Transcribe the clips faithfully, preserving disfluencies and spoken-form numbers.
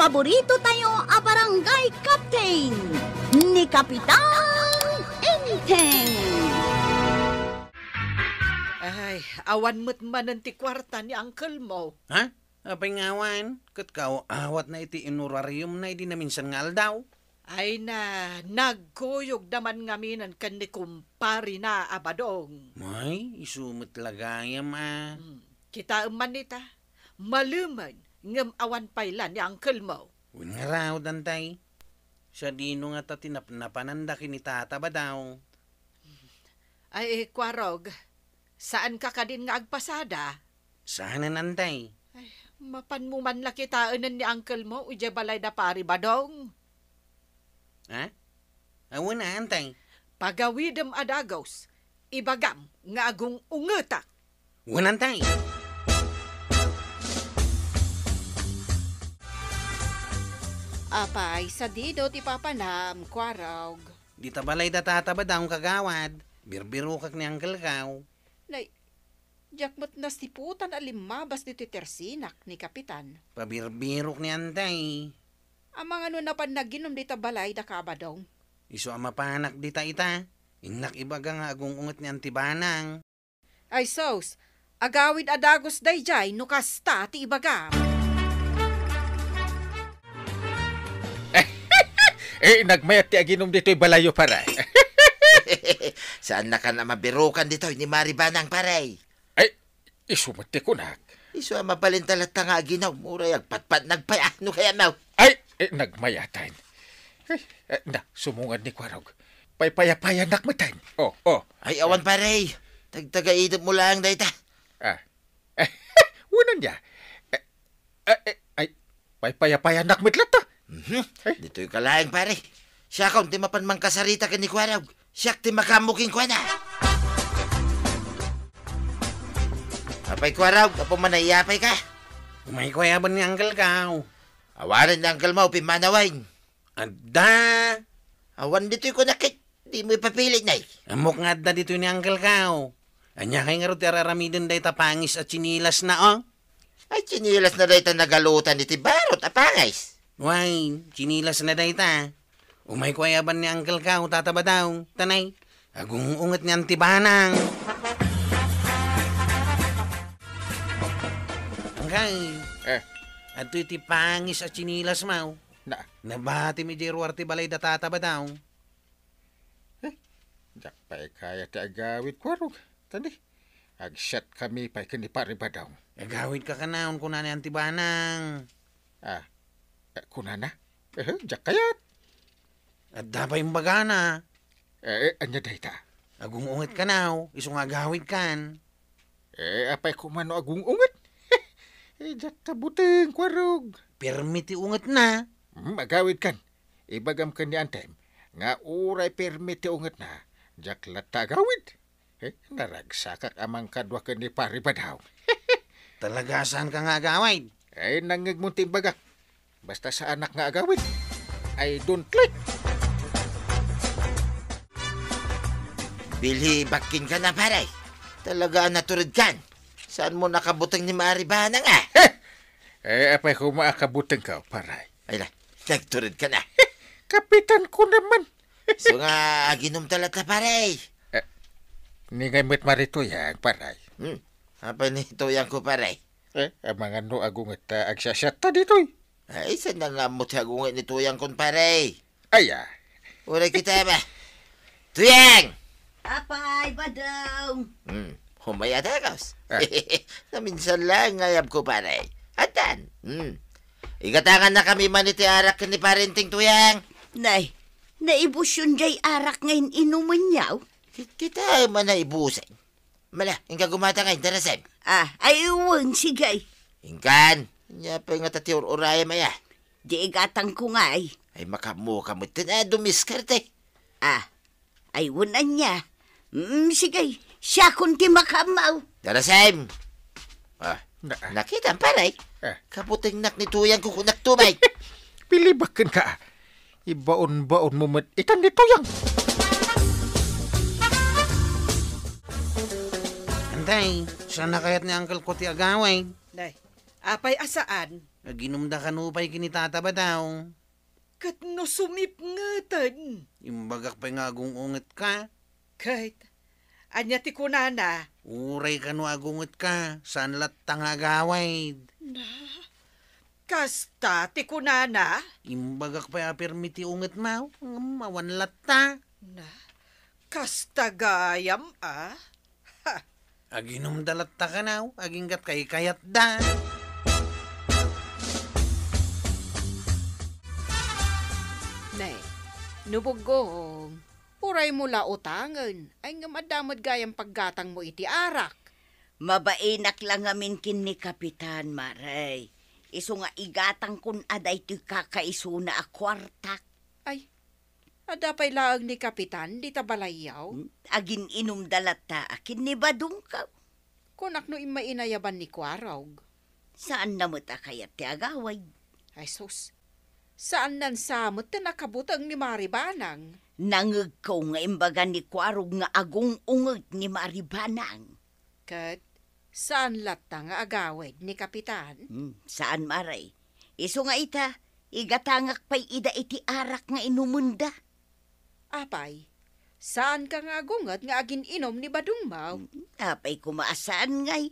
Paborito tayo a barangay captain, ni Kapitan Enteng. Ay, awan met manen ti kuarta ni uncle mo. Ha? Apay nga awan? Ket kaaw-awatna iti honorariumna idi naminsan nga aldaw. Ay na, nagkuyogda man ngaminen ken ni kumparina a Badong. Ay, isu met la gayam a. Hmm, kitaem man ita. Malemen, ngem awan pay la ni uncle mo. Wen ngarud, Antay. Sadino ngata ti napnapananda ken ni Tata Badong? Ay, Kuarog, saanka kadin nga agpasada? Saanen, Antay. Ay, mapanmo man la kitaenen ni uncle mo idiay balay da Pari Badong. Ha? Awan a, Antay. Pagawidem a dagus, ibagam nga agung-ungetak. Wen, Antay. Apay, sadino ti papanam, Kuarog? Dita balay da Tata Badong, kagawad. Birbirokak ni Uncle Kaw. Nay, diak met nasiputan a limmabas ditoy tersinak ni Kapitan. Pabirbirok ni Antay. Amangan no napan naginum dita balay da Kabadong? Isu a mapanak dita ita. Innak ibaga nga agung-unget ni Anti Banang. Ay sus, agawid a dagus daydiay no kasta ti ibagam. Eh, nagmayat ti aginum ditoy balayyo, pare. Saannakan a mabirokan ditoy ni Mari Banang, pare. Ay, isu met ti kunak. Isu a mabalin ta latta nga aginum, uray agpatpatnag pay a, no kayatmo. Ay, eh, nagmayatan. Ay, eh, na, sumungad ni Kuarog. Paypayapayanak metten. Oh, oh. Ay, awan, pare. Tagtagaidep mo laeng dayta. Ah. Wen ania? Eh, eh, eh, ay, paypayapayanak met latta. Mhm. Ay. Ditoyka laeng, pare. Siakon ti mapan mangkasarita ken ni Kuarog. Siak ti makaammo kenkuana. Apay, Kuarog, gapu man a iyapayka? Umayko a yaban ni Uncle Kaw. Awanen ni Uncle mo, pimmanawen. Adda. Awan ditoy kunak ket dimo ipapili, nay. Ammok nga adda ditoy ni Uncle Kaw. Ania kay ngarud ti ar-aramiden dayta pangis a tsinilasna, oh? Ay, tsinilasna dayta nagalutan iti barut a pangis. Way, tsinilasna dayta. Umayko a yaban ni Uncle Kaw, Tata Badong. Tanay, agung-unget ni Anti Banang. Angkay. Eh. Adtoy ti pangis a tsinilasmo. Na. Nabatim idiay ruar ti balay da Tata Badong. Eh, diak pay kayat ti agawid, Kuarog. Tani, agsiatkami pay ken ni Pari Badong. Agawidka kanayon, kuna ni Anti Banang. Ah, eh, kunana? Eh, diak kayat. Adda pay imbagana. Eh, eh, ania dayta? Agung-unget kanayon, isu nga agawidkan. Eh, apay koma no agung-unget? Eh, diak ta buteng, Kuarog. Pirmi ti ungetna. Hmm, agawidkan. Ibagam ken ni Antem nga uray pirmi ti ungetna, diak latta agawid. Eh, naragsakak a mangkadua ken ni Pari Badong. Talaga saanka nga agawid? Eh, nangngegmon ti imbagak. Basta saanak nga agawid, I don't like. Bilhi, bakkin ka na, pare. Talaga a naturedkan. Saanmo nakabuteng ni Mari Banang, ah? Eh, apay koma a kabutengko, pare? Ay la, nagturedka na. Kapitan ko naman. So nga, aginum ta latta, pare. Eh, ni ngay met Mari Tuyang, pare. Hmm, apay ni Tuyangko, pare? Eh, amangan no agunget ta agsasiatta ditoy. Ay, saan na nga mo ti agunget ni Tuyangkon, pare? Ay, ah. Uray kita ba? Tuyang! Apay, Badong! Hmm, humayat, Agos. Ah. Naminsan lang nga ayabko, pare. Atan? Hmm. Igatangan na kami man iti arak ken ni Parenteng Tuyang. Nay, naibusyon jay arak nga in-inumenyo? Ki-, kita man naibusen. Mala, inka gumata ngay, darasem. Ah, ay, wen, sige. Inkan, ania pay ngata ti ur-urayem aya? Di igatangko ngay. Ay, makaammoka met ti, eh, dumiskarte. Ah, ay, wen ania. Mm, sige, siakon ti makaammo. Darasem. Ah, na-, nakitam, pare? Ah. Kabutengnak ni Tuyang kukunak tumay. Pilibak kenka. Ibaon-baonmo met itan ni Tuyang. Antay, saan na kayat ni Uncle ko ti agawid? Nay, apay a saan? Aginumda kano pay ken ni Tata Badaw. Ket no sumipngeten? Imbagak pay nga agung-ungetka. Ket ania ti kunana? Uray kano agungetka, saan latta nga agawid. Na, kasta ti kunana? Imbagak pay a permi ti ungetmo, ngem awan latta. Na, kasta gayam a? Ha! Aginumda latta kano, agingga't kaykayatda. Ne, no buggong, uraymo la utangen, ay ngem adda met gayam paggatangmo iti arak. Mabainak la ngamin ken ni Kapitan, Mare. Isu nga igatangkon a daytoy kakaisuna a kuartak. Ay, adda pay laeng ni Kapitan dita balayyo? Hmm, agin-inumda latta a ken ni Badong. Kunak no immay inayaban ni Kuarog. Saanna met a kayat ti agawid. Ay sus, saannan sa met ti nakabuteng ni Mari Banang. Nangegko nga imbaga ni Kuarog nga agung-unget ni Mari Banang. Ket saan latta nga agawid ni Kapitan? Hmm, saan, Mare. Isu nga ita, igatangak pay ida iti arak nga inumenda. Apay, saanka nga agunget nga agin-inum ni Badongmo? Hmm, apay koma a saan ngay.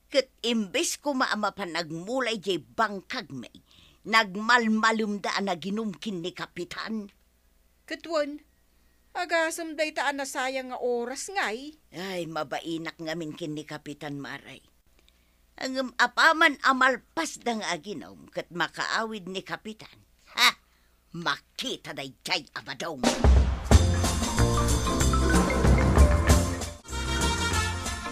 Ket imbes koma a mapan agmula idiay bangkagmi, nagmalmalemda a naginum ken ni Kapitan. Ket wen, agasem dayta a nasayang nga oras ngay. Ay, mabainak ngamin ken ni Kapitan, Mare. Ngem apaman a malpasda nga aginum ket makaawid ni Kapitan, ha, makita daydiay a Badong.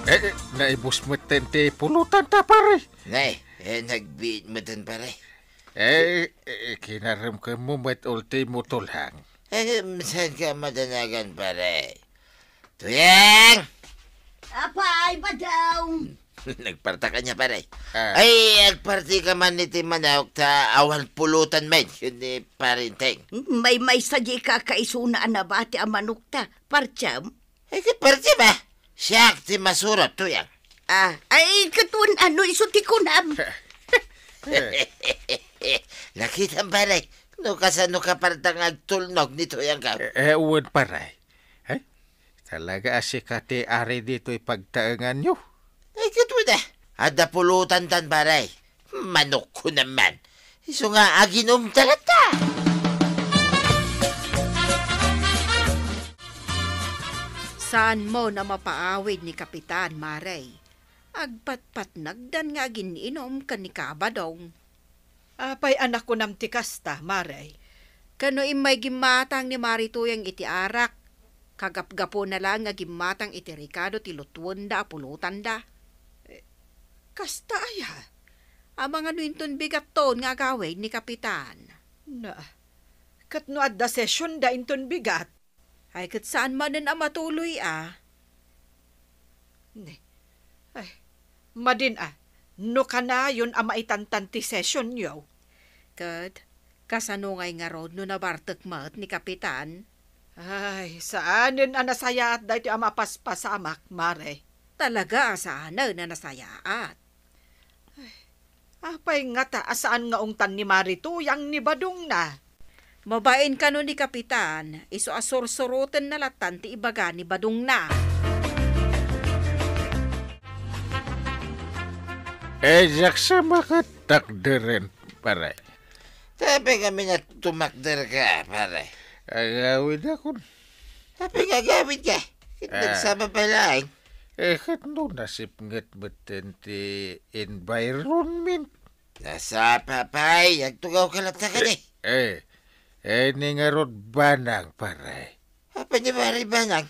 Eh, eh, naibus metten ti pulotanta, pare. Nay, eh, nagbiit metten, pare. Eh, eh, kinaremkemmo met ultimo, Tulang. Eh, saanka madanagan, pare? Tuyang! Apay, Badong? Nagpartak ania, pare? Ah. Ay, agpartika man iti manok ta awan pulotan met ken ni Parenteng. Maymaysa diay kakaisuna a nabati a manokta. Partiam? Ay, ket partiam a. Siak ti masurot, Tuyang. Ah, ay, ket wen, ano isu ti kunam? Nakitam, pare, no kasano ka parta nga agtulnog ni Tuyang ka. Eh, eh, wen, pare. Eh, talaga a sika ti ari ditoy pagtaenganyo. Ay, ket wen, eh. Adda pulotantan, pare. Manokko naman. Isu nga aginumta latta. Saanmo a mapaawid ni Kapitan, Mare. Agpatpatnagdan nga agin-inum ken ni Kabadong. Apay a nakunam ti kasta, Mare? Ken no immay gimmatang ni Mari Tuyang iti arak, kagapgapuna laeng nga gimmatang iti rekado ti lutuenda a pulotanda. Eh, kasta aya? Amangan no inton bigatton nga agawid ni Kapitan. Na, ket no adda sesionda inton bigat? Ay, ket saan manen a matuloy a? Ne. Ay, madin a, no kanayon a maitantan ti sesionyo. Ket, kasano ngay ngarud no nabartek met ni Kapitan? Ay, saanen a nasayaat daytoy a mapaspasamak, Mare. Talaga a saanen a nasayaat. Apay ngata a saan nga ungtan ni Mari Tuyang ni badongna? Mabain kano ni Kapitan, isu a sursurotenna lattan ti ibaga ni badongna. Eh, diak sa makatakderen, pare. Tapay kami nga tumakder ka, pare. Agawid akon. Apay nga agawid ka? Ket Ah. nagsaba pay laeng. Eh, ket no nasipnget metten ti environment. Nasapa pay, agtugaw ka latta kadi. Eh, eh, eh, ni ngarud banang, pare. Apay ni Mari Banang?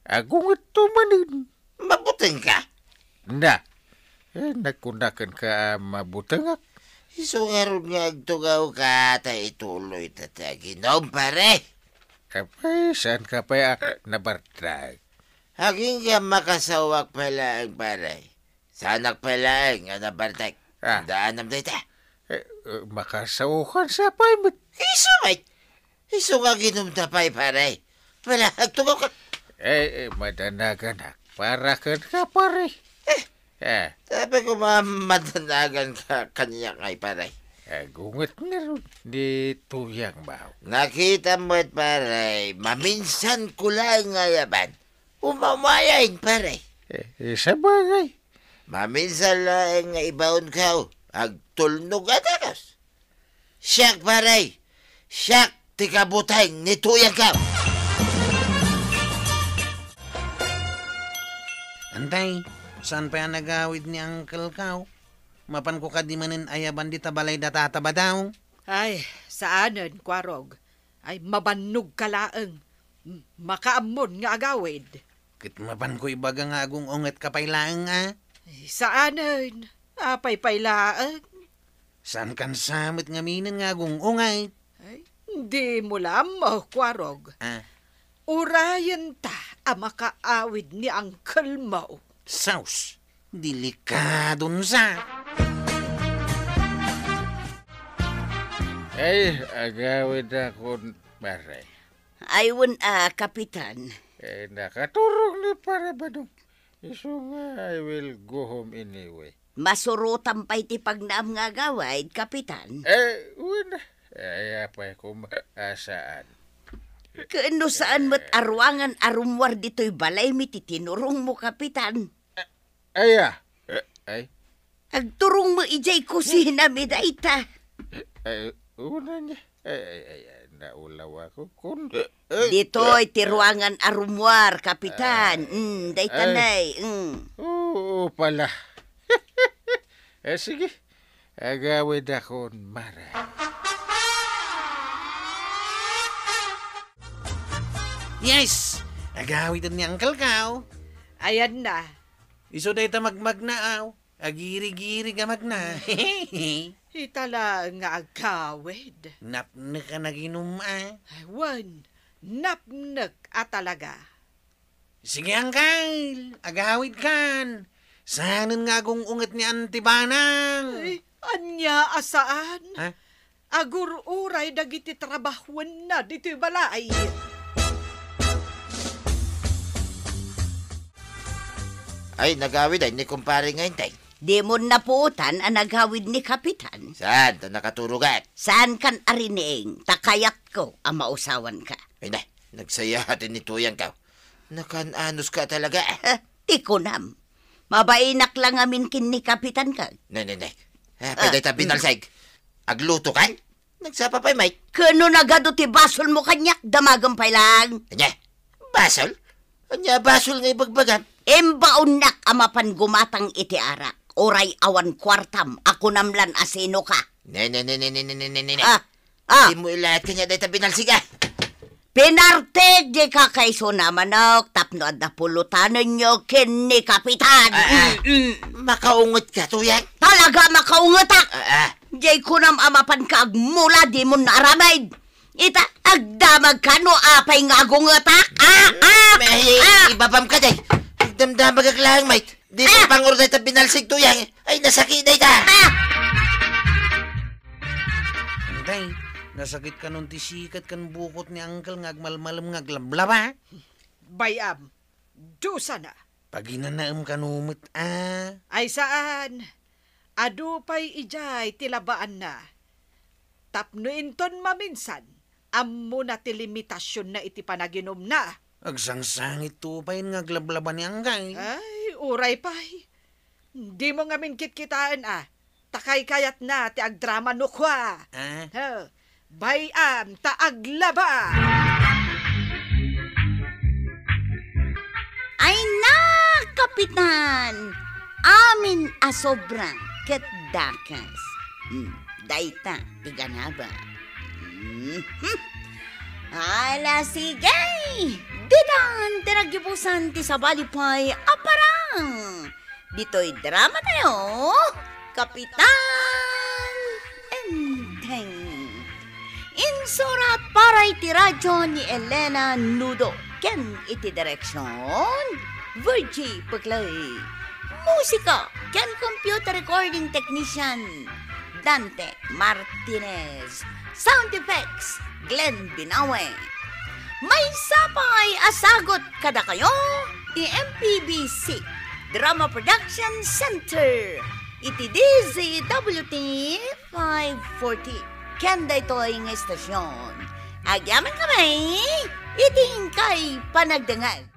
Agungetto manen. Mabuteng ka? Na, eh, nagkunaken ka a mabutengak. Isu ngarud nga agtugaw ka, ta ituloy ta ti aginom, pare. Apay, saan ka pay a nabartek? Agingga makasaoak pay laeng, pare. Saanak pay laeng nga nabartek. Ah. Daanam dayta. Eh, eh, makasaokan sa pay met. Isu met. Isu nga ginumta pay, pare. Wala, agtugaw ka. Eh, eh, madanaganak. Para ken ka, pare. Eh. Eh. Sabi ko, ma-, madanagan ka kaniak ngay, pare. Agunget ngarud ni Tuyang, baw. Nakitam met, pare, maminsanko laeng nga ayaban. Umamayen, pare. Eh, eh, sabagay. Maminsan laeng nga ibaonko, agtulnog a dagus. Siak, pare, siak ti kabuteng ni Tuyangko. Antay, saan pay a nagawid ni Uncle Kaw? Mapanko kadi manen ayaban dita balay da Tata Badaw? Ay, saanen, Kuarog. Ay, mabannogka laeng. M-, makaammon nga agawid. Ket mapanko ibaga nga agung-ungetka pay laeng, a? Ay, saanen. Apay pay laeng? Saankan sa met ngaminen nga agung-unget? Ay, dimo la ammo, Kuarog. Ah. Urayenta a makaawid ni uncle mo. Sus, delikadon sa. Ay, agawidakon, pare. Ay, wen a, Kapitan. Eh, nakaturog ni Pare Badong. Isu nga, I will go home anyway. Masurotam pay ti pagnaam nga agawid, Kapitan. Eh, wen. Ay, apay koma, a, saan. Ken no saan met a ruangan a rummuar ditoy balaymi ti tinurongmo, Kapitan. Aya? Eh, ay? Agturongmo idiay kusinami dayta. Ay, una niya. Ay, ay, ay, ay, naulawakon. Eh, ditoy ti ruangan a rummuar, Kapitan. Ay, mm, dayta ay. Nay, mm. Oo pala. Eh, sige. Agawidakon, Mare. Yes! Agawiden ni Uncle Kaw. Ayanna. Isu dayta magmagna, aw. Agirigirig a magna. Ita laeng nga agawid. Napnek a naginum, a. Wen, napnek a talaga. Sige, Uncle, agawidkan. Saanen nga agung-unget ni Auntie Banang? Ay, ania a saan? Ha? Agur-uray dagiti trabahuenna ditoy balay. Ay, nagawid ay ni kumpare nga Enteng. Dimon napuotan a nagawid ni Kapitan. Saan ta nakaturogan? Saankan a rining, ta kayatko a mausawanka. Ay na, nagsayaat ni Tuyangko. Nakaan-anuska talaga. Eh, ti kunam. Mabainak la ngamin ken ni Kapitan ka. Ne, ne, ne. Ah, pwede ta binalsag. Agluto kan? Nagsapa pay, Mike. Ken no nagadu ti basolmo kaniak, damagem pay lang. Ania? Basol? Ania basol nga ibagbagam? Imbaonnak a mapan gumatang iti arak. Uray awan kuartam, a kunam lan a sinoka. Ne, ne, ne, ne, ne, ne, ne, ne, ne. Ah, ah. Dimo ilaat kaniak dayta binalsig, ah. Pinartek di kakaisuna, manok, tapno adda pulotanenyo ken ni Kapitan. Ah, ah. Mm, mm. Makaungetka, Tuyang? Talaga makaungetak. Ah, ah. Jay kunam a mapanka agmula, dimon naaramid. Ita, agdamagka no apay nga agungetak. Ah, ah, ah. Ibabamka, jay. Agdamdamagak laeng, mate. Di mo pangurday ta binalsig, Tuyang. Ay, nasakit dayta. Ah! Antay, nasakit kanon ti sikat ken bukot ni Uncle nga agmalmalem nga aglablaba? Bay-am, dusana. Paginanaem kano met, a. Ay, saan. Adu pay idiay ti labaanna. Tapno inton maminsan, ammona ti limitasionna iti panaginumna. Agsangsangitto pay nga aglablaba ni Uncle. Ay, uray pay. Dimo ngamin kitkitaen, a. Ta kaykayatna ti agdrama no kua. Ah? He, bay-am ta aglaba. Ay na, Kapitan! Amin a sobra ket dakas. Hmm, dayta ti ganaba. Mhm. Ala, sige! Ditan ti naggibusan ti sabali pay a parang. Ditoy drama tayo, Kapitan Enteng. Insurat para iti radyo ni Elena Nudo ken iti direksyon, Virgie Peclay. Musika ken computer recording technician, Dante Martinez. Sound effects, Glenn Binawe. Maysa pay a sagut kadakayo ti M P B C Drama Production Center iti D Z W T five forty. Ken daytoy nga estasion, agyamankami iti inkay panagdengngeg.